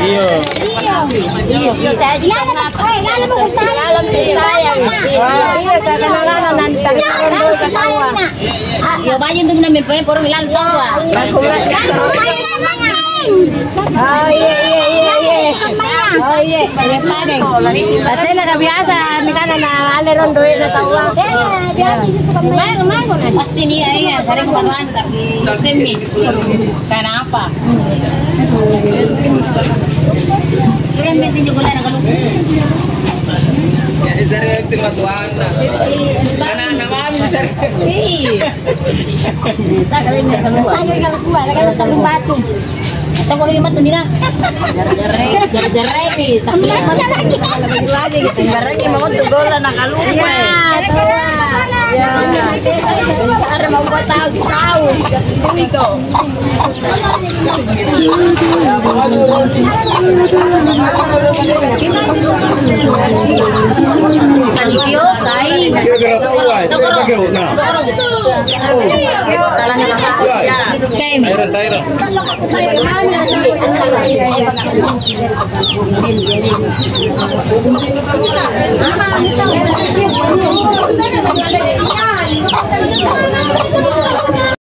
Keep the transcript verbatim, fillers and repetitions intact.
Iyo. Iyo. Iyo. Ilalang, eh, ilalang mo kung tayo. Ah, iya, kaganalan, nanti. Ilalang tayo na. Ah, iya, bayu untuk nami, pokoknya porong ilalang tawa. Oh, iya, iya, iya, iya. Oh, iya, iya, padeng. Pasti lah, biasa, ini kan anak ale rondo ya, tawa. Iya, biasa. Pasti nih, iya, sering kebetulan. Semi. Kenapa? Suruh minta juga lah, kalau. Jadi sering terima tuan. Anak-anak mami sering. Iya. Tanya kalau gua, kan terlalu batu. Atau kalau ingat tuh, Nina. Jare-jare, tapi lagi. Barangnya mau tuh gol anak kalupa. Ya, tuh. Ya. Ada mau gua tahu, tahu. Itu. Kalipio, kai. Tokoro. Tokoro. Kaimi.